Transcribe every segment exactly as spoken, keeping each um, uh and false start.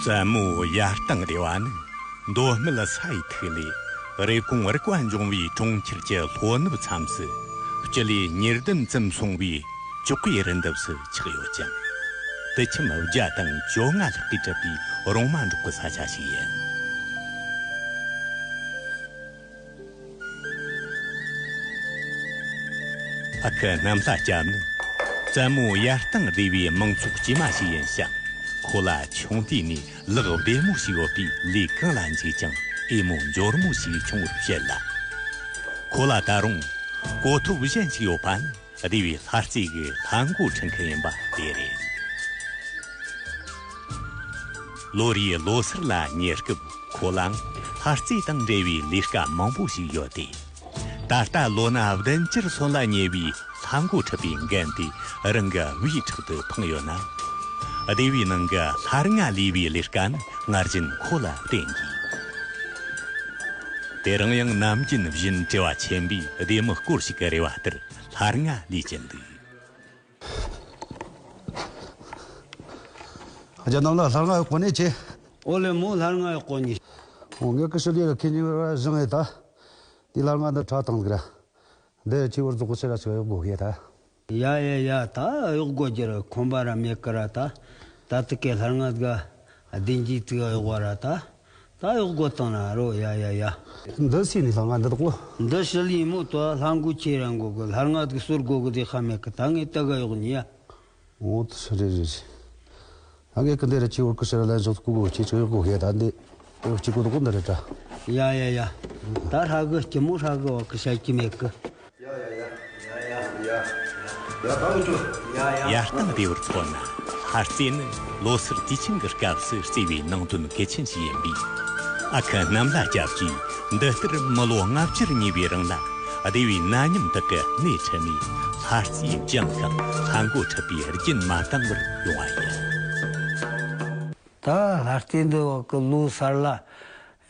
བཙན་མོ་ཡར་བཏང་རེ་བ་ནི་མདོ་སྨད་ས་ཡི་ཐིག་ལེ་རེབ་གོང་རིག་པ་འབྱུང་བའི་གྲོང་ཁྱེར་གྱི་ལྷོ་ནུབ་མཚམས་སུ་སྤྱི་ལེ་ཉེར་བདུན་ཙམ་སོང་བའི་ཅོག་གེའི་རི་འདབས་སུ་ཆགས་ཡོད་ཅིང་། དུད་ཁྱིམ་བརྒྱ་དང་བཅོ་ལྔ་ལྷག་གིས་གྲུབ་པའི་རོང་མ་འབྲོག་གི་ས་ཆ་ཞིག་ཡིན། ཨ་ཁུ་གནམ་ལྷ་སྐྱབས་ནི་བཙན་མོ་ཡར་བཏང་སྡེ་བའི་མང་ཚོགས་དཀྱུས་མ་ཞིག་ཡིན་ཞིང་། ཁོ་ལ་ཆུང་དུས་ནས་ལག་བདེ་མོ་ཞིག་ཡོད་པས་ལས་གང་ལ་འཇུག་ཅིང་ཨེ་མོ་འབྱོར་མོ་ཞིག་བྱུང་བར་བཤད་ལ། ཁོ་ལ་ད་རུང་གོ་ཐོབ་གཞན་ཞིག་ཡོད་པ་ནི། སྡེ་བའི་ལྷ་རྩེ་གི་ལྷ་མགོ་ཁྲིད་མཁན་ཡིན་པ་དེ་རེད། ལོ་རེའི་ལོ་སར་ལ་ཉེ་སྐབས་ཁོ་ལའང་ལྷ་རྩེ་དང་འབྲེལ་བའི་ལས་ཀ་མང་པོ་ཞིག་ཡོད་དེ། ད་ལྟ་ལོ་ན་བདུན་ཅུར་སོན་ལ་ཉེ་བའི་ལྷ་མགོ་ཁྲིད་པའི་འགན་དེ་རང་གི་བུའི་ཕྲག་ཏུ་འཕངས་ཡོད་ན། སྡེ་བའི་ནང་གི་ལྷ་རྔ་ལས་པའི་ལས་ཀ་ནི་སྔར་བཞིན་ཁོ་ལ་བརྟེན་གྱིས། དེ་རིང་ཡང་ནམ་རྒྱུན་བཞིན་བྲེལ་བ་ཆེན་པོས་སྡེ་མི་སྐོར་ཞིག་གི་རེ་བ་ལྟར་ལྷ་རྔ་ལས་ཀྱིན་འདུག་རྒྱ་ནམ་ལ་ལྷ་རྔ་ཡག་པོ་ནས་ཆེ། ཨོ་ལེ་མོ་ལྷ་རྔ་ཡག་པོ་ནས། ཨོ་ངས་ཀི་ཤུ་ལི་ར་ཁེ་ཉི་ར་བཞེངས་ཡོད་ད། དེ་ལྷ་རྔ་འདི་ཁྲ་དང་ཟིག་ར། འདི་ཆེ་བར་རྫོགས་ཤེ་ར་ཆེ་གཡོག་དགོས་ཡ་ད། ཡ་ཡ་ཡ་ད་གཡོག་དགོས་རྒྱུ་ར་ཁོམ་པ་ར་མེད་ཀི་ར་ད། ད་དུ་ཀའི་ལྷ་རྔ་ཟིག་བདེ་འཇིགས་ཙིག་གཡོག་བ་ར་ད། ད་གཡོག་དགོས་བཏང་ན་རོ་ཡ་ཡ་ཡ། འདི་སུའི་ནི་ལྷ་རྔ་འདི་དག་གོ། འདི་ཞི་ལི་མོ་ཏོ་ལྷ་མགོ་ཆེ་ར་མགོ་གི་ལྷ་རྔ་ཟིག་གསོར་དགོས་གི་དེ་ཧ་མེད་ཀི་ད་ངས་ད་ག་གཡོག་ནི་ཡ། འོ་དེ་ཚོ་རེད་རེད་རེད། ད་ངས་ཀི་འདི་ར་ཆེ་བོ་ཀི་ཤི་ར་ལན་ཞོག་ཀུ་གོ་ཆེ་ཆེ་གཡོག་གོ་ཧེ་ད་འདི་གཡོག་ཅིག་གོ་དོ་གོ་འདི་རེད་ད། ཡ་ཡ་ཡ། ད་ཧྲ་གི་སྐྱི་མོ་ཧྲ་གི་བ་ཀི་ཤ་ཀི་མེད་གི། ཡ་ཡ་ཡ་ཡ་ཡ་ཡ་ཡ་ད་འུ་ཆོ་ཡ་ཡ། ཡར་བཏང་བདེ་བར་མཚོན་ན་ལྷ་རྩེ་ནི་ལོ་སར་དུས་ཆེན་གྱི་སྐབས་སུ་བརྩི་བའི་ནང་དོན་གལ་ཆེན་ཞིག་ཡིན་པས། ཨ་ཁུ་གནམ་ལྷ་སྐྱབས་ཀྱིས་འདི་ལྟར་མི་ལོ་ལྔ་བཅུར་ཉེ་བའི་རིང་ལ། སྡེ་བའི་ན་མཉམ་དག་གི་སྣེ་ཁྲིད་ནས་ལྷ་རྩེའི་ལྗང་ཁང་ལྷ་མགོ་ཁྲིད་པའི་རྒྱུན་མ་བཏང་བར་ཡོང་བ་ཡིན། ད་ལྷ་རྩེ་འདི་བ་གི་ལོ་སར་ལ་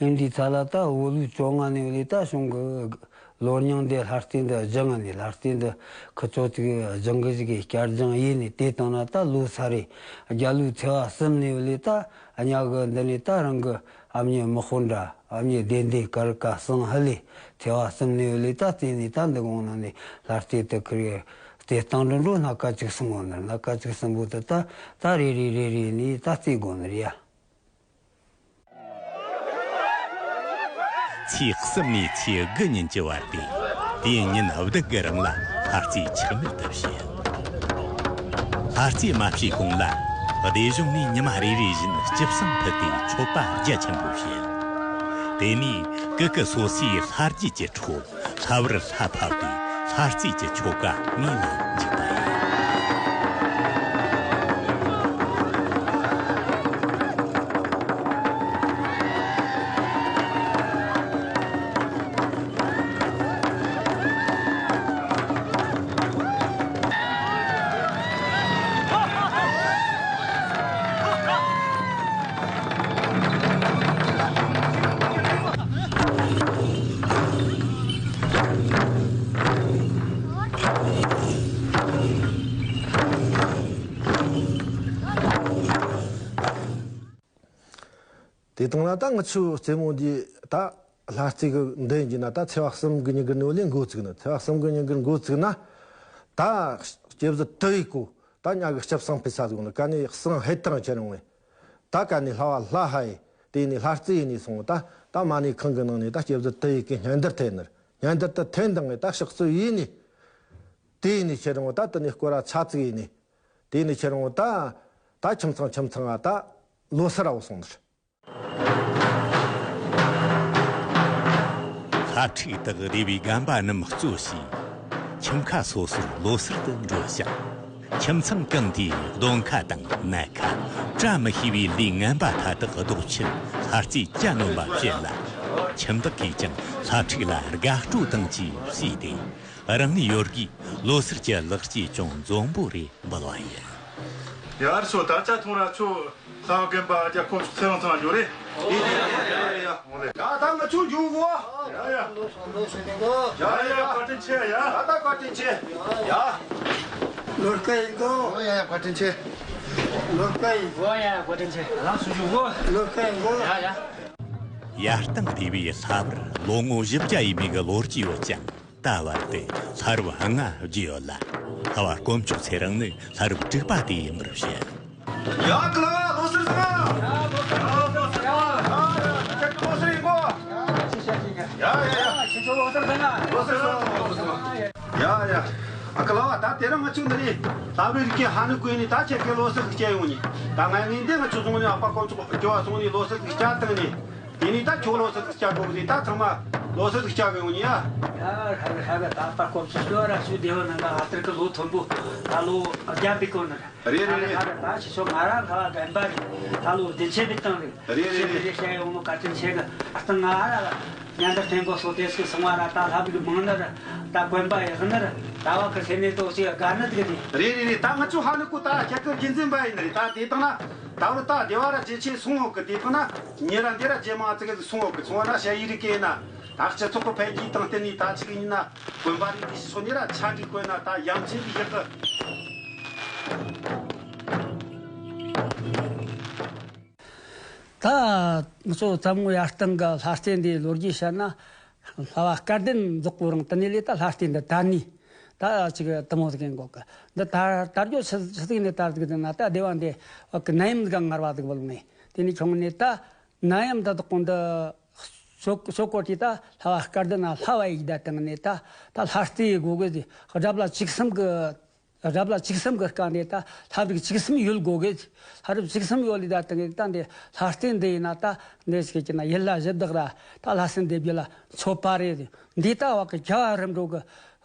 ཨིན་དི་ཚ་ལ་ད་བོད་ལུག་བཅོ་ལྔ་ནས་ལས་ད་བྱུང་གི། ལོ་རྙིང་འདི་ལྷ་རྩེ་འདི་སྦྱང་ནས་ལྷ་རྩེ་འདི་ཁི་ཚོ་ཚིག་སྦྱང་གི་ཞིག་གི་བསྐྱར་སྦྱང་ཡིན་ནས་དེ་བཏང་ན་ད་ལོ་སར་རེད། རྒྱ་ལོའི་ཚེས་པ་གསུམ་ནས་ལས་ད་གཉའ་གི་འདི་ནས་ད་རང་གི་ཨ་མྱེས་མི་དཔོན་འདྲ། ཨ་མྱེས་བདེ་འདི་ཀར་ཀ་སང་ཧ་ལས་ཚེས་པ་གསུམ་ནས་ལས་ད་རྩེ་ནས་ད་འདི་གོང་ན་ནས་ལྷ་རྩེ་དུ་ཁིར་གི་དེ་སྟེང་འགྲོ་འགྲོ་སྣ་ཁ་ཅིག་སོང་བ་ནི་སྣ་ཁ་ཅིག་སོང་བོ་དུ་ད་ད་རེ་རེ་རེ་རེ་ནས་ད་རྩེ་དགོ་ནི་རེད་ཡ། ཚེས་གསུམ་ནས་ཚེས་དགུ་ཉིན་གྱི་བར་ཏེ། དེའི་ཉིན་བདུན་གྱི་རིང་ལ་ལྷ་རྩེ་ཆག་མེད་དུ་བྱེད། ལྷ་རྩེ་མ་བྱས་གོང་ལ་སྡེ་གཞུང་ནས་ཉི་མ་རེ་རེ་བཞིན་སྤྱི་བསང་ཕུལ་ཏེ་མཆོད་པ་རྒྱ་ཆེན་པོ་བྱེད། དེ་ནས་ཀི་ཀི་སོ་སོའི་ལྷ་རྒྱུད་ཀྱི་ཁྲོད་ལྷ་བར་ལྷ་ཕབ་སྟེ་ལྷ་རྩེ་གྱི་ཆོ་ག་དངོས་ལ་འཇུག་པ་ཡིན། དེ་དང་ན་ད་ང་ཚོའི་རྩེད་མོ་འདི་ད་ལྷ་རྩེ་གི་འདི་ཡིན་ན་ད་ཚེས་པ་གསུམ་གི་ཉིན་གི་ནོ་ལེ་འགོ་བཙུགས་ནི། ཚེས་པ་གསུམ་གི་ཉིན་གི་འགོ་བཙུགས་ན་ད་སྐྱེ་བཟོ་དུ་ཡི་གོ་ད་ཉ་གི་སྐྱབས་བསང་ཕེ་ས་ཟིག་ནི་ཀ་ནི་བསང་ཧེ་ཏང་ཁྱེར་ཡོང་བས། ད་ཀ་ནི་ལྷ་བ་ལྷ་ཧ་ཡི་དེ་ནི་ལྷ་རྩེ་ཡི་ནི་སོང་ད་ད་མ་ནི་ཁང་གི་ནང་ནི་ད་སྐྱེ་བཟོ་དུ་ཡི་གི་སྙན་དར་འཐེན་ནི། སྙན་དར་དུ་འཐེན་དང་ངི་ད་ཕྱག་ཚོད་ཡི་ནི་དེ་ཡི་ནི་ཁྱེར་ཡོང་ད་དུ་ནི་སྐོར་ར་ཚ་ཚིག་ཡི་ནི་དེ་ནི་ཁྱེར་ཡོང་ད་ད་ཁྱིམ་ཚང་ཁྱིམ་ཚང་ང་ད་ལོ་སར་ར་བ་སོང་ནི། ལྷ་ཕྲུག་དག་སྡེ་བའི་རྒན་པ་རྣམས་གཙོ་བྱས་ཁྱིམ་ཁ་སོ་སོར་ལོ་སར་དུ་འགྲོ་ཞིང་། ཁྱིམ་ཚང་གང་དེའི་གདོང་ཁ་དང་སྣ་ཁ་བཀྲ་མི་ཤིས་པའི་ལས་ངན་པ་མཐའ་དག་ཟློག་ཆེད་ལྷ་རྩེ་གྱ་ནོམ་པ་བྱེད་ལ། ཁྱིམ་བདག་གིས་ཀྱང་ལྷ་ཕྲུག་ལ་དགའ་སྤྲོ་དང་བཅས་བྱས་ཏེ། རང་ནུས་ཡོད་དགུས་ལོ་སར་གྱི་ལག་སྐྱེས་ཅུང་འཛོམས་པོ་རེ་འབུལ་བ་ཡིན། ཡར་སོ་ད་ཆ་ཐོང་ར་ཆོ་ལྷ་རྒན་པ་རྒྱ་ཁོ་ཚེ་དབང་ཚང་འགྱོ་རེ། ཡ་ད་ང་ཆོ་འགྱོ་གོ། ཡ་ཡ། ཡ་ཡ་བཀའ་དྲིན་ཆེ་ཡ། ད་ད་བཀའ་དྲིན་ཆེ། ཡ། ལོར་ཀ་ཡིན་གོ། ཡ་ཡ་བཀའ་དྲིན་ཆེ། ལོ་ཀ་ཡིན། ཨོ་ཡ། འགོ་འདྲེན་ཆེ། ལགས་སོ་ཞུ་གོ། ལོ་ཀ་ཡིན་གོ། ཡ་ཡ། ཡར་བཏང་སྡེ་བའི་ལྷ་བར་ལོ་ངོ་བཞི་བརྒྱ་ཡས་མས་ཀྱི་ལོ་རྒྱུས་ཡོད་ཀྱང་། ད་བར་དུ་ལྷ་རབས་ལྔ་བརྒྱུད་ཡོད་ལ། ལྷ་བ་དཀོན་མཆོག་ཚེ་རིང་ནི་ལྷ་རབས་དྲུག་པ་དེ་ཡིན་པར་བཤད། ཡ། ཀི་ལ་བ་ལོ་གསར་བཟང་། ཡ། ལོ་གསར་བཟང་། ཡ། ཁྱེད་ཀྱི་ལོ་གསར་ཡིན་གོ། ཡ་ཡ་ཡ། ཁྱེད་ཚོ་ལོ་གསར་བཟང་ང་། ལོ་གསར་བཟང་། ལོ་གསར་བཟང་། ཡ་ཡ། ཨ། ཀི་ལ་བ། ད་དེ་རིང་ང་ཚོ་འདི་ནས་ལྷ་བའི་རིགས་ཀྱི་ཧ་ནུ་ཀུན་ནས་ད་ཁྱེད་ཀྱི་ལོ་གསར་ཞིག་སྐྱེལ་ཡོང་ནི། ད་ང་ངས་འདི་ང་ཚོ་སོང་ནས་ཨ་ཕ་དཀོན་མཆོག་སྐྱོ་བ་སོང་ནས་ལོ་གསར་ཞིག་བསྐྱལ་བཏང་ནས། དེ་ནས་ད་ཁྱོད་ལོ་གསར་ཞིག་བསྐྱལ་དགོས་ཀྱི་རེད། ད་ཚང་མ་ལོ་གསར་ཞིག་བསྐྱལ་གི་ཡོང་ནི་ཡ། ཡ། ཧ་གི་ཧ་གི། ད་ཨ་ཕ་དཀོན་མཆོག་སྐྱོ་བ་ར་ཞུ། སྡེ་བ་ནང་ལ་ཨ་ཐར་གི་ལོ་མཐོན་པོ། ད་ལོ་བརྒྱ་པའི་སྐོར་ནི་རེད། རེད་རེད་རེད། ད་ཁྱེད་ཚོ་ང་རང་ལྷ་བ་རྒན་པ་རེད། ད་ལོ་བདེ་ཆེན་པའི་སྟེང་རེད། རེད་རེད་ཞེས་རེད། རེད་བཤད་ཡོང་ནོ་བཀའ་དྲིན་ཆེ་གི། ཨ་ཏི་ང་ར་ལ་ཉན་དར་ཐེན་གོ་སོ་དེ་སུ་སོང་བ་ར། ད་ལྷ་བུ་གི་མང་ནི་ར། ད་དགོན་པ་ཡག་ནི་ར། ད་བ་གི་སེ་ནས་ཏོག་ཅིག་དགའ་ནི་དེ་གི་རེད། རེད་རེད་རེད། ད་ང་ཚོ་ཧ་ནུ་ཀུ་ད་ཁྱེད་ཀྱི་རྒྱུན་འཛིན་པ་ཡིན་ནི་རེད། ད་དེ་དང་ན་ད་བར་ད་སྡེ་བ་ར་རྒྱ་ཆེ་སོང་ཡོད་གི། དེ་དང་ན་ཉེ་ར་འདི་ར་རྒྱ་མང་ཙི་གི་སོང་ཡོད་གི། སོང་བ་ན་ཞ་ཡི་རིག་གི་ཡིན་ན། ད་སྤྱི་ཚོགས་ཀྱི་འཕེལ་རྒྱས་དང་བསྟུན་ནས་ད་ཅིག་ཡིན་ན་དགོན་པ་རིག་གནས་སོགས་ནས་ར་ཆ་འགྲིག་དགོས་ན་ད་ཡང་ཅིག་གི་ཡག་གི། ད་ང་ཚོ་ཚང་མ་ཡར་བཏང་གི་ལྷ་རྩེ་འདིའི་ལོ་རྒྱུས་བཤད་ན། ལྷ་བ་སྐལ་ལྡན་རྫོགས་པོ་རང་དེ་ནས་ལས་ད་ལྷ་རྩེ་འདི་དར་ནི། ད་ཅིག་དུ་མོ་ཟིག་ཡིན་གོ་གི། འདི་དར་དར་རྒྱུ་ཆི་ཆི་ཟིག་ནས་དར་ཟིག་ཟེར་ན། ད་སྡེ་བ་འདི་བ་གི་ནད་ཡམས་ཟིག་ངར་བ་ཟིག་བུད་ནས། དེ་ནས་ཁྱོང་ནས་ད་ནད་ཡམས་འདི་དག་གོང་དུ་སོ་སོ་གོ་དེ་ད་ལྷ་བ་སྐལ་ལྡན་ན་ལྷ་བ་ཡིག་བརྡ་བཏང་ནས། ད་ད་ལྷ་རྩེ་དགོས་གི། རྒྱབ་ལ་བཅུ་གསུམ་གི། རབ་ལ་བཅུ་གསུམ་གྱི་སྐབས་འདི་ད་ལྷ་རིགས་བཅུ་གསུམ་ཡོད་དགོས་གི། ལྷ་རིགས་བཅུ་གསུམ་ཡོད་ལི་ད་དེ་གི་ད་འདི་ལྷ་རྩེ་འདི་ཡིན་ན། ད་འདི་ཞིག་གི་ན་ཡུལ་ལ་བཞི་བདག་ར། ད་ལྷ་སྲིན་སྡེ་བརྒྱད་ལ་མཆོད་པ་རེད། འདི་ད་བ་གི་རྒྱལ་བ་རིམ་གྲོ་གི་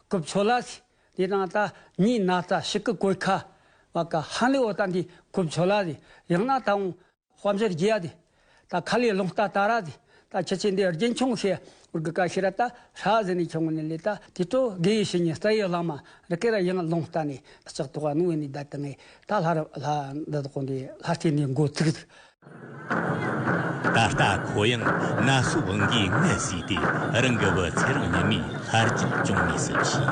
སྐུ་ཆོ་ལ་སི། འདི་དང་ད་ཉི་ན་ཚ་ཤི་ཀི་གོས་ཁ་བ་ག་ཧ་ལི་འོ་ད་འདི་སྐུ་ཆོ་ལ་སི། ཡང་ན་ད་འོང་དཔལ་འབྱོར་རྒྱས་ཏེ། ད་ཁ་ལས་རླུང་རྟ་དར་ར་ཏེ། ད་ཁྱེད་ཆེ་འདི་རྒྱན་ཆུང་ཤེས་འུར་གི་ཀ་ཤི་ར། ད་ཧྲ་ཟེར་ནས་ཁྱོང་ནས་ལས་ད་དེ་ཏོ་དགེ་བའི་བཤེས་གཉེན་རྩ་བའི་བླ་མ་རི་ཀེ་ར་ཡང་རླུང་རྟ་ནས་ལྕགས་ཐོག་ནུ་བའི་ནས་ད་ཏང་ངེ་ད་ལྷ་ར་ལྷ་འདི་དག་འདི་ལྷ་རྩེ་ནས་འགོ་ཚུགས། ད་ལྟ་ཁོ་ཡང་ན་སོ་དབང་གིས་ངལ་གསོས་ཏེ། རང་གི་བུ་ཚེ་རིང་ཉི་མའི་ལྷ་རྒྱུད་སྐྱོང་ངེས་སུ་མཆིས།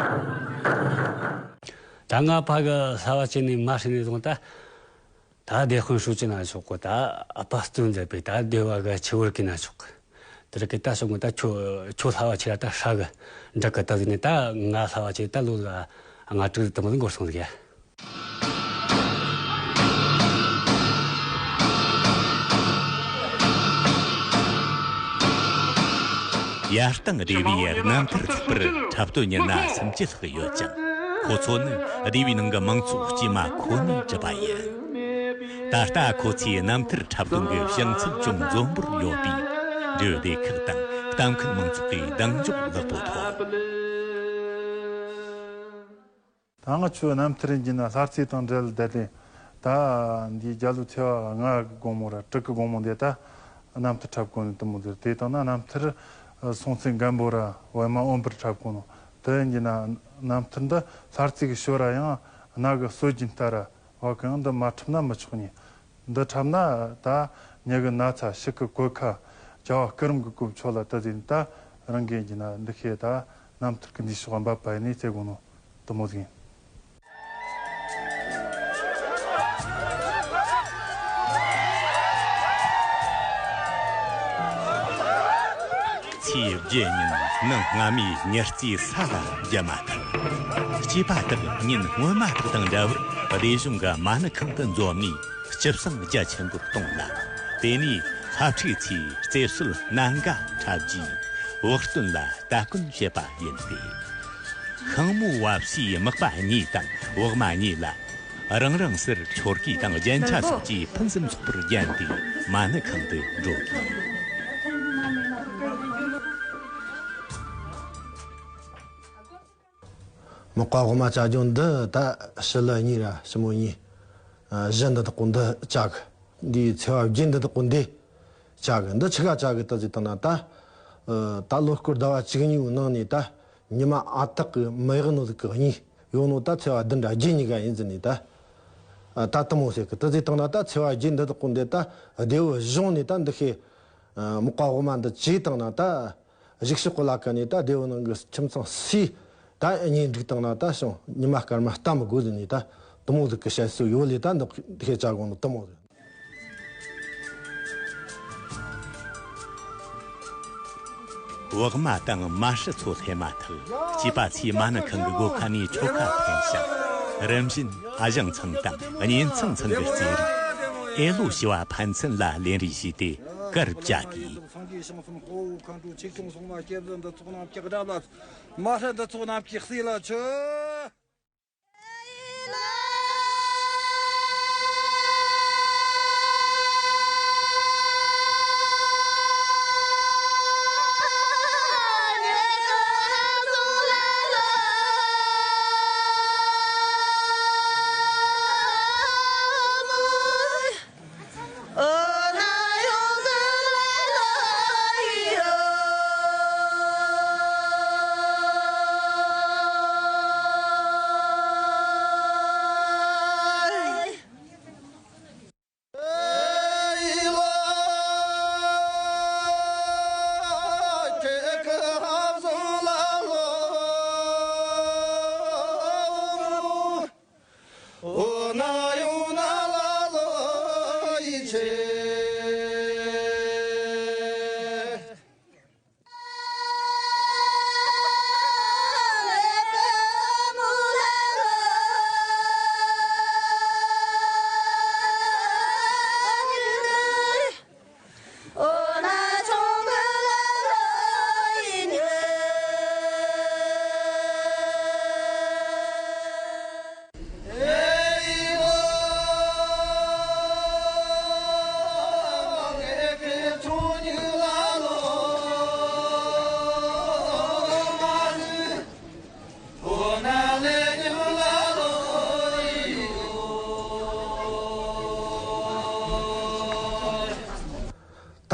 ད་ང་ཕ་གི་ལྷ་བ་ཅན་ནས་མ་ཧྲི་ནས་བཟུང་ད། ད་སྡེ་དཔོན་ཧྲུའུ་ཅི་ན་ཆོག་གི། ད་ཨ་ཕ་བཙུན་མཛད་པའི་ད་སྡེ་བ་གི་ཆི་བུར་གི་ན་ཆོག་གི། དེ་རིགས་ཀྱི་ད་ཤོག་གི། ད་ཁྱོད་ཁྱོད་ལྷ་བ་ཆེ་ར་ད་ཧྲ་གི་འདྲ་གི། ད་ཟིག་ནས་ད་ང་ལྷ་བ་ཆེ་ད་ལོ་ལ་ལྔ་དྲུག་དུ་མོ་འགོར་སོང་ཟིག་ཡ། ཡར་བཏང་སྡེ་བའི་རྣམ་ཐར་ཚོགས་པར་འཁྲབ་སྟོན་མི་སྣ་སུམ་ཅུ་ལྷག་ཡོད་ཅིང་། ཁོ་ཚོ་ནི་སྡེ་བའི་ནང་གི་མང་ཚོགས་དཀྱུས་མ་ཁོ་ནས་གྲུབ་པ་ཡིན། ད་ལྟ་ཁོ་ཚོའི་རྣམ་ཐར་འཁྲབ་སྟོན་གྱི་བྱང་ཚད་ཅུང་འཛོམས་པོར་ཡོད་པས། འབྲེལ་ཡོད་སྡེ་ཁག་དང་ལྟ་མཁན་མང་ཚོགས་ཀྱིས་གདེང་འཇོག་ལེགས་པོ་ཐོབ། ད་ང་ཆོའི་རྣམ་ཐར་ཡིན་གྱི་ན་ལྷ་རྩེ་དང་འབྲེལ་བསྡད་དེ། ད་འདིའི་རྒྱ་ལོའི་ཚེས་པ་ལྔ་གི་དགོང་མོ་ར་དྲུག་གི་དགོང་མོ་འདི་ད་རྣམ་ཐར་འཁྲབ་གོ་ནི་དུ་མོ་ཟེར། དེ་དང་ན་རྣམ་ཐར་སྲོང་བཙན་སྒམ་པོ་ར་པད་མ་འོད་འབར་འཁྲབ་གོ་ནོ་དུ་ཡིན་གྱི་ན། རྣམ་ཐར་འདི་ལྷ་རྩེ་གི་ཞོར་ར་ཡང་གནའ་གི་སྲོལ་རྒྱུན་ལྟར་ར་བ་གང་འདི་མ་འཁྲབ་ན་མི་ཆོག་ནི། འདི་འཁྲབ་ན་ད་མྱི་གི་ན་ཚ་ཤི་ཀི་གོད་ཁ་རྒྱལ་བ་སྐུ་རིམ་གི་སྐུ་ཆོ་ལ་དུ་ཟིན། ད་རང་གི་ཡིན་གྱི་ན་འདི་ཤེས། ད་རྣམ་ཐར་གི་འདི་ཕྱོགས་འབབ་པ་ཡིན་ནི་ཚེ་གོ་ནོ། དུ་མོ་ཟིན། ཚེས་བརྒྱད་ཉིན་ནི་སྔ་མའི་ཉི་རྩེའི་ས་ལ་རྒྱུ་མ་ཐག་སྐྱེས་པ་དག་ཉིན་སྔོན་མ་དག་དང་འདྲ་བར་སྡེ་གཞུང་གི་མ་ཎི་ཁང་དུ་འཛོམས་ནས་སྐྱིད་སང་རྒྱ་ཆེན་པོར་གཏོང་ལ། དེ་ནས་ལྷ་འཁྲིད་ཚེ་རྩེ་སྲོལ་སྣ་འགའ་འཁྲབ་རྗེས་བག་སྟོན་ལ་སྟ་གོན་བྱེད་པ་ཡིན་ཏེ། ཤིང་མོ་བ་བསིའི་མག་པ་གཉིས་དང་བག་མ་གཉིས་ལ། རང་རང་སར་ཆོར་གོས་དང་རྒྱན་ཆ་སོགས་ཀྱིས་ཕུན་སུམ་ཚོགས་པར་བརྒྱན་ཏེ་མ་ཎི་ཁང་དུ་འགྲོ་དགོས། མག་པ་བག་མ་བཅའ་རྒྱུ་འདི་ད་ཞི་ལི་གཉིས་ར་ཞི་མོ་གཉིས། ཨ། གཞི་འདི་དག་གོ་འདི་བཅའ་གི། འདིའི་ཚེས་པ་བརྒྱད་འདི་དག་གོ་འདི་བཅའ་གི། འདི་ཆི་ག་བཅའ་གི་ད་ཟེར་བཏང་ན། ད་ཨ་ད་ལོ་སྐོར་ཟླ་བ་བཅུ་གཉིས་པོའི་ནང་ནས་ད་ཉི་མ་ཨ་ཐག་གི་མི་ཡག་ནོ་ཟིག་གི་གཉིས་ཡོད་ནོ་ད་ཚེས་པ་བདུན་དྲ་བརྒྱད་གཉིས་ཀ་ཡིན་ཟེར་ནས། ད་ཨ་ད་དུ་མོ་ཟེར་གི། ད་ཟེར་བཏང་ན་ད་ཚེས་པ་བརྒྱད་འདི་དག་གོ་འདི་ད་སྡེ་བོ་གཞུང་ནས་ད་འདི་ཤེས། ཨ། མག་པ་བག་མ་འདི་བཅས་བཏང་ན་ད་གཞུག་ཕྱོགས་གི་ལ་ཀ་ནས་ད་སྡེ་བོ་ནང་གི་ཁྱིམ་ཚང་སུས་ད་གཉེན་སྒྲིག་བཏང་ན་ད་ཤོང་ཉི་མ་སྐར་མ་བལྟ་མི་དགོས་ཟེར་ནས། ད་ དེ་མོ་ཟིག་གི་བཤད་སྲོལ་ཡོད་ལེ། ད་འདི་ཁེ་ཅག་གོ་ནོ་དེ་མོ་ཟིག། བག་མ་དང་མ་ཧྲི་ཚོ་སླེབས་མ་ཐག་སྐྱེས་པ་ཚོས་མ་ཎི་ཁང་གི་སྒོ་ཁ་ནས་ཆོ་ག་འཐེན་ཞིང་། རིམ་བཞིན་ཨ་ཞང་ཚང་དང་གཉེན་ཚང་ཚང་གི་རྩེད་རིགས་ཨེ་ལོ་ཞི་བ་ཕན་ཚུན་ལ་ལེན་རེས་བྱས་ཏེ་གར་བཅའ་དགོས། སངས་རྒྱས་ཞང་གསུམ་དཔའ་བོ་མཁའ་འགྲོ་ཆོས་སྐྱོང་སྲུང་མ་སྐྱབས་གསུམ་འདི་ཚོགས་རྣམས་ཀྱི་དགྲ་ལ། མ་ཧྲི་འདི་ཚོགས་རྣམས་ཀྱི་སྲས་ལ་མཆོད།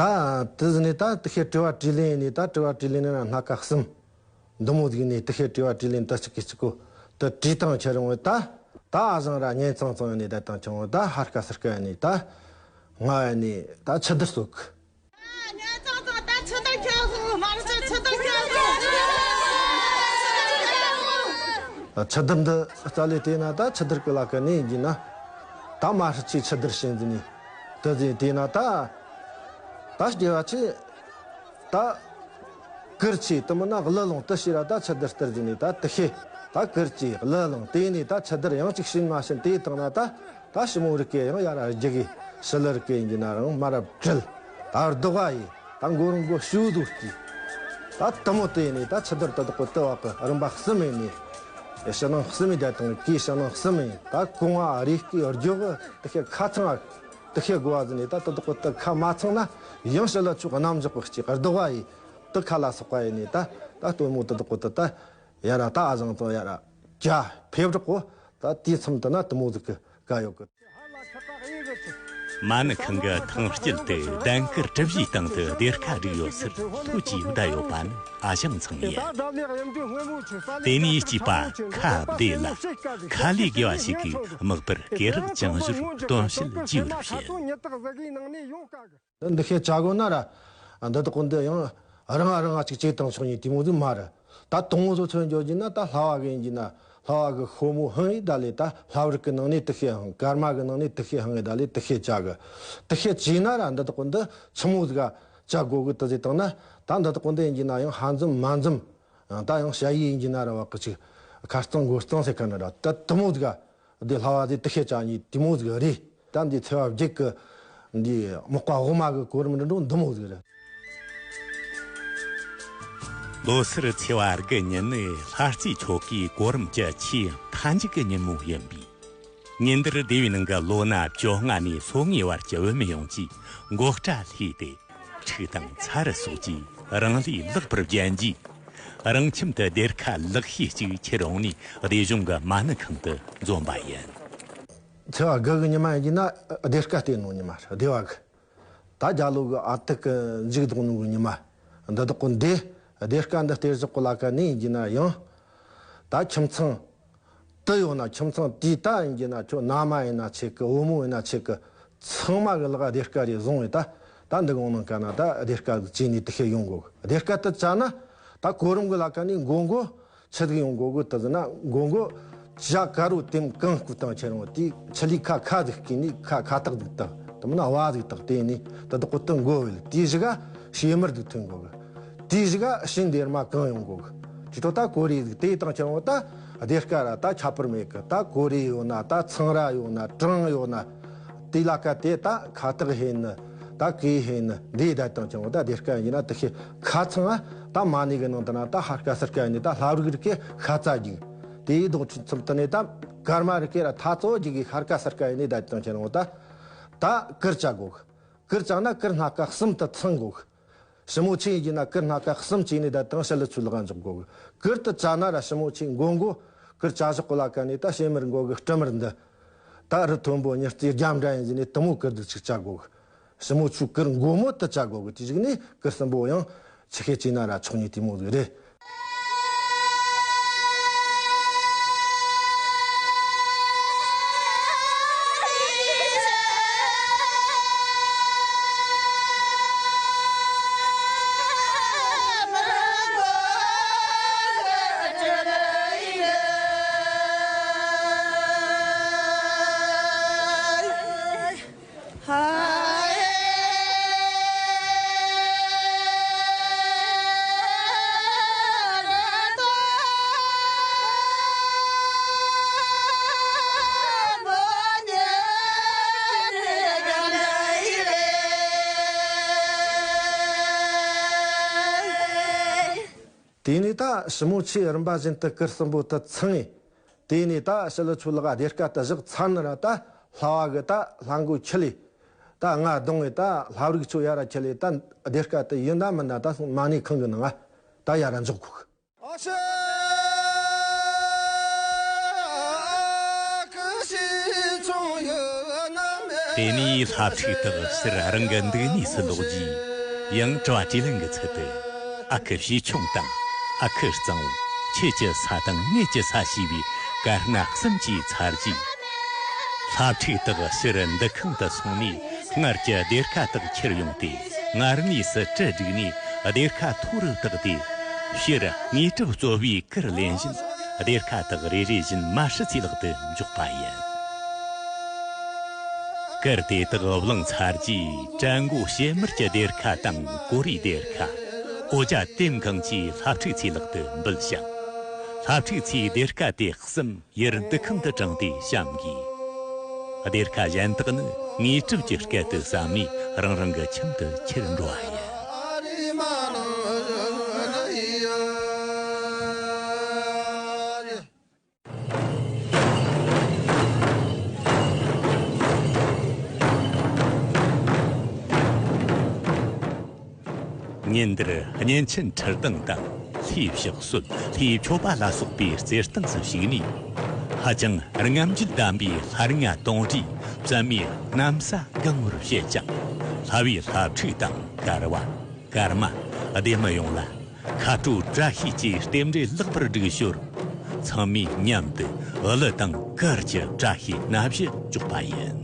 ད་དེ་ཟིན་ནས་ད་དེ་ཤེད་དྲི་བ་དྲིས་ལན་ནས་ད་དྲི་བ་དྲིས་ལན་ནས་སྣ་ཁ་གསུམ། འདི་མོ་ཟིག་ནས་དེ་ཤེད་དྲི་བ་དྲིས་ལན་དུ་གཅིག་གིས་གཅིག་གོ་དུ་དྲིས་དང་ཁྱེར་འོང་ད། ད་ཨ་ཞང་ར་གཉེན་ཚང་ཚང་ནས་ད་དང་ཆུང་ད་ཧར་ཁ་སིར་ཁ་ནས་ད་ང་ནས་ད་ཆུ་དར་སོག་གི། ཆུ་དར་འདི་རྩ་ལས་བལྟས་ན་ད་ཆུ་དར་གི་ལ་ཁ་ནས་ཡིན་གྱི་ན། ད་མ་ཧྲི་ཆེ་ཆུ་དར་བྱིན་ཟིན་ནས་དུ་ཟིན་བལྟས་ན་ད། ད་སྐྱེ་བ་ཆེ། ད། གུར་ཆེ་དུ་མིན་ན་གླུ་ལོང་དུ་ཤེས་ར་ད་ཆུ་དར་སྟེར་ཟིན་ནས་ད་དུ་ཤེས། ད་གུར་ཆེ་གླུ་ལོང་དེ་ནས་ད་ཆུ་དར་ཡང་གཅིག་བྱིན་མ་བྱིན་དེ་བཏང་ན་ད། ད་ཞི་མོ་རིགས་ཀྱི་ཡང་ཡར་རྒྱུ་གི་ཞི་ལི་རིགས་ཀྱི་ཡིན་གྱི་ན་རང་མ་རབས་བྲལ། ད་རྡོག་བ་ཡི་ད་མགོ་རང་མགོ་ཤུ་ཟུར་གྱི། ད་དུ་མོ་དེ་ནས་ད་ཆུ་དར་དུ་དག་པོ་དུ་བ་གི་རིམ་པ་གསུམ་ཡིན་ནས། ཕྱི་ནང་གསུམ་ཡིན་ད་དང་གི་ཕྱི་ནང་གསུམ་ཡིན་ད་གོང་བ་རིགས་ཀྱི་རྒྱུ་གི་དུ་ཤེས་ཁ་ཚང་བ། དུ་ཤེས་དགོས་བ་ཟིན་ནས་ད་དུ་དག་པོ་དུ་ཁ་མ་ཚང་ན་ཡང་ཞི་ལི་ཆུ་གནམ་འཇོག་པོ་གཅིག་རྡོག་བ་ཡི་དུ་ཁ་ལ་སོགས་པ་ཡིན་ནས་ད་ད་སྟོན་མོ་དུ་དག་པོ་དུ་ད་ཡ་ར་ད་ཨ་ཞང་ཚང་ཡ་ར་ཀྱ་ཕེབས་རོགས་གོ་ད་དུས་མཚམས་དུ་ན་དུ་མོ་ཟིག་གི་ཀ་ཡོད་གི། མ་ཎི་ཁང་གི་ཐང་དཀྱིལ་དུ་གདན་དཀར་གྲུ་བཞིའི་སྟེང་དུ་སྡེར་ཁ་བསྒྲིགས་ཡོད་སར་ཐོ་ཅིག་བསྡད་ཡོད་པ་ནི་ཨ་ཞང་ཚང་ཡིན། དེ་ནས་སྐྱེས་པ་ཁ་བདེ་ལ་ཁ་ལས་དགེ་བ་ཞིག་གིས་དམག་པར་སྐེ་རགས་བཅིངས་ཞོར་སྟོན་བཤད་བགྱིས་པར་བཤད། འདི་ཤེས་བྱ་དགོས་ན་ར། འདི་དག་གོ་འདི་ཡང་རང་ང་རང་ང་ཅིག་ཅིག་དང་ཆོག་ཉིད་དེ་མོ་ཟིག་མ་རེད། ད་དང་བོ་ཚོ་མཚོན་བརྗོད་རྒྱུ་ན་ད་ལྷ་བ་གི་ཡིན་གྱི་ན་ལྷ་བ་གི་ཤོ་མོ་ཧང་ཡི་ད་ལས་ད་ལྷ་བར་གི་ནང་ནས་དུ་ཤེས་ཧང་ཀར་མ་གི་ནང་ནས་དུ་ཤེས་ཧང་ཡི་ད་ལས་དུ་ཤེས་བྱ་གི་དུ་ཤེས་བྱས་ན་ར་འདི་དག་གོ་འདི་ཆི་མོ་ཟིག་ག་བྱ་དགོས་གི་དུ་ཟིག་བཏང་ན་ད་འདི་དག་གོ་འདི་ཡིན་གྱི་ན་ཡང་ཧ་འཛོམས་མ་འཛོམས་ད་ཡང་བྱ་ཡི་ཡིན་གྱི་ན་ར་བ་གི་ཅིག་ཁ་རྩང་མགོ་རྩང་ཟེར་ག་ན་ར་ད་དུ་མོ་ཟིག་ག་འདི་ལྷ་བ་དེ་དུ་ཤེས་བྱ་ཉིད་དེ་མོ་ཟིག་རེད། ད་འདི་ཚེས་པ་བརྒྱད་ཀྱི་འདི་མག་པ་འོག་མ་གི་གོ་རིམ་འདི་འགྲོ་འདི་མོ་ཟིག་རེད། ལོ་སར་ཚེས་པ་དགུ་ཉིན་ནི་ལྷ་རྩེ་ཆོ་གའི་གོ་རིམ་གྱི་ཆེས་མཐའ་མཇུག་གི་ཉིན་མོ་ཡིན་པས། ཉིན་དེར་སྡེ་བའི་ནང་གི་ལོ་ན་བཅོ་ལྔ་ནས་སོ་ལྔའི་བར་གྱི་བུད་མེད་ཡོངས་ཀྱིས་མགོ་སྐྲ་བསླས་ཏེ། ཁྲུས་དང་ཚར་སོགས་ཀྱིས་རང་ལུས་ལེགས་པར་བརྒྱན་རྗེས། རང་ཁྱིམ་དུ་སྡེར་ཁ་ལག་ཤེས་གཅིག་ཁྱེར་འོང་ནས་སྡེ་གཞུང་གི་མ་ཎི་ཁང་དུ་འཛོམས་པ་ཡིན། ཚེས་པ་དགུ་གི་ཉི་མ་ཡིན་གྱི་ན་སྡེར་ཁ་སྟེར་ནོ་ཉི་མ་རེད་སྡེ་བ་གི། ད་རྒྱ་ལོ་གི་ཨ་ཏི་གི་མཇུག་རྫོགས་ནོ་གི་ཉི་མ། འདི་དག་གོ་འདི་སྡེར་ཁ་འདི་སྟེར་བཞག་གོ་ལ་ཁ་ནས་ཡིན་གྱི་ན་ཡང་། ད་ཁྱིམ་ཚང་། དུ་ཡོད་ན་ཁྱིམ་ཚང་དེའི་ད་ཡིན་གྱི་ན་ཁྱོད་མནའ་མ་ཡིན་ན་ཆེ་གི་བུ་མོ་ཡིན་ན་ཆེ་གི་ཚང་མ་གི་ལག་སྡེར་ཁ་རེ་བཟུང་བས་ད་ད་འདི་གོང་ནང་ཀ་ན་ད་སྡེར་ཁ་གི་བྱས་ནས་དུ་ཤེས་ཡོང་དགོས་གི་སྡེར་ཁ་དུ་བྱ་ན་ད་གོ་རིམ་གི་ལ་ཁ་ནས་མགོ་མགོ་ཆི་ཟིག་ཡོང་དགོས་གི་དུ་ཟིན་ན་མགོ་མགོ་ ཇ་དཀར་རོ་དེམ་གང་སྐུ་དང་ཁྱེར་འོང་དེ་ཆུ་ལི་ཁ་ཁ་ཟིག་སྐྱེས་ནི་ཁ་ཁ་ཐག་ཟིག་བཏགས། དེ་མིན་ན་བ་ཟིག་བཏགས། དེ་ནི་དེ་དག་གོ་དུ་མགོ་བལ་དེ་ཞིག་ག་ཤེས་མར་ཟིག་ཐོན་གོ་གི། དེ་ཞིག་ག་ཤིང་འདེར་མ་གང་ཡོང་གོ་གི། ཅི་ཐོ་ད་གོ་རེ་ཟིག་དེ་དང་ཁྱེར་འོང་ད་སྡེར་ཁ་ར་ད་ཁྱད་པར་མེད་གི། ད་གོ་རེ་ཡོད་ན་ད་ཚང་ར་ཡོད་ན་གྲང་ཡོད་ན། དེ་ལ་ཀ་དེ་ད་ཁ་ཐག་ཧེ་ནི་ད་གེ་ཧེ་ནི་འདི་ད་དང་ཅང་ད་སྡེར་ཁ་ཡིན་ན་དེ་ཤེས་ཁ་ཚང་ང་ད་མ་ནི་གི་ནང་དུ་ན་ད་ཧར་ཁ་སར་ཁ་ཡིན་ནི་ད་ལྷ་རིགས་རིགས་ཀྱི་ཤ་ཚ་རྒྱུག། དེའི་ལྡོག་ཕྱིན་ཚུམ་དུ་ནི་ད་ཀརྨ་རིགས་ཀྱི་ར་ཐ་ཚོ་རྒྱུག་གི་ཧར་ཁ་སར་ཁ་ཡིན་ནི་ད་དང་ཅང་ད་ད་ཀིར་བྱ་དགོ་གི། ཀིར་བྱ་ན་ཀིར་སྣ་ཁ་གསུམ་དུ་ཚང་དགོ་གི། ཞི་མོ་ཆེ་ཡིན་ན་ཀིར་སྣ་ཁ་གསུམ་བྱས་ནས་ད་དང་ཞི་ལི་ཆུ་ལག་འཇོག་དགོ་གི། ཀིར་དུ་བྱ་ན་ར་ཞི་མོ་ཆེ་མགོ་མགོ་ཀིར་བྱ་བཞག་གོ་ལ་ཀ་ནས་ད་ཤེས་མར་མགོ་གི་སྤྲི་མར་འདི། ད་རི་མཐོན་པོ་ཉི་རྩེ་རྒྱབ་འདྲ་ཡིན་ཟིན་ནས་དུ་མོ་ཀིར་འདི་ཅིག་བྱ་དགོ་གི། ཞི་མོ་ཆུ་ཀིར་མགོ་མོ་དུ་བྱ་དགོ་གི། དེ་ཞིག་ནས་ཀིར་གསུམ་པོ་ཡང་ཆི་ཁེ་ཅི་ན་ར་ཆོག་ནི་དེ་མོ་ཟིག་རེད། དེ་ནས་ད་ཞི་མོ་ཆེ་རིམ་པ་བཞིན་དུ་ཀིར་གསུམ་པོ་དུ་ཚང་ངེ། དེ་ནས་ད་ཞི་ལི་ཆུ་ལག་སྡེར་ཁ་དུ་བཞག་ཚར་ན་ར་ད་ལྷ་བ་གི་ད་ལྷ་མགོ་ཁྱི་ལས། ད་ང་གདོང་ངེ་ད་ལྷ་རིགས་ཆུ་ཡ་ར་ཁྱི་ལས་ད་སྡེར་ཁ་དུ་ཡིན་ད་མིན་ན་ད་སོང་མ་ནས་ཁང་གི་ནང་ང་ད་ཡ་ར་འཇོག་གོ་གི། དེ་ནས་ལྷ་ཕྲུག་དག་ཕྱིར་རང་གི་འདུག་གནས་སུ་ལོག་རྗེས། ཡང་དྲི་བ་དྲིས་ལན་གྱི་ཚུལ་དུ། ཨ་ཁུ་བྱིས་ཆུང་དང་། ཨ་ཁུ་གཙང་བོ། ཁྱེད་ཀྱི་ས་དང་ངེད་ཀྱི་ས་ཞེས་པའི་བཀའ་སྣ་གསུམ་གྱིས་ཚར་རྗེས། ལྷ་ཕྲུག་དག་ཕྱིར་འདུ་ཁང་དུ་སོང་ནས་སྔར་གྱི་སྡེར་ཁ་དག་ཁྱེར་ཡོང་སྟེ། སྔར་གནས་སུ་གྲི་བསྒྲིགས་ནས་སྡེར་ཁ་མཐོ་རུ་བཏགས་ཏེ། ཕྱིར་དངོས་གྲུབ་སྩོལ་བའི་ཀིར་ལེན་བཞིན་སྡེར་ཁ་དག་རེ་རེ་བཞིན་མ་ཧྲི་ཚེ་ལག་ཏུ་འཇོག་པ་ཡིན། ཀིར་དེ་དག་བླངས་ཚར་རྗེས་བྲན་མགོ་ཕྱེད་མར་གྱི་སྡེར་ཁ་དང་གོ་རིའི་སྡེར་ཁ། འོ་ཇ་དེམ་གང་བཅས་ལྷ་ཕྲུག་ཚེ་ལག་ཏུ་འབུལ་ཞིང་། ལྷ་ཕྲུག་ཚེའི་སྡེར་ཁ་དེ་གསུམ་ཡུལ་འདུ་ཁང་དུ་དྲངས་ཏེ་བཤམས་དགོས། སྡེར་ཁ་གཞན་དག་ནི་དངོས་གྲུབ་ཀྱི་སྐད་དུ་བསམས་ནས་རང་རང་གི་ཁྱིམ་དུ་ཁྱེར་འགྲོ་བ་ཡིན། ཉིན་འདིར་གཉན་ཆེན་ཁྲིར་སྡང་དང་ལྷའི་ཕྱག་སྲོལ་ལྷའི་མཆོད་པ་ལ་སོགས་པའི་རྩེར་སྟེང་སུ་ཞུགས་ནས། ཧ་ཅང་རྔམ་བརྗིད་ལྡན་པའི་ལྷ་རིང་ང་དོང་འདྲིས་བཙན་མའི་གནམ་ས་གང་བོར་བྱེད་ཅིང་། ལྷ་བའི་ལྷ་ཕྲུག་དང་གར་བ། ཀརྨ། སྡེ་མི་ཡོངས་ལ་ཁ་དྲོ་བཀྲ་ཤིས་ཀྱི་རྟེན་འབྲེལ་ལེགས་པར་སྒྲིག་ཞོར། ཚང་མས་མཉམ་དུ་གླུ་དང་གར་གྱི་བཀྲ་ཤིས་སྣ་བཞི་འཇོག་པ་ཡིན།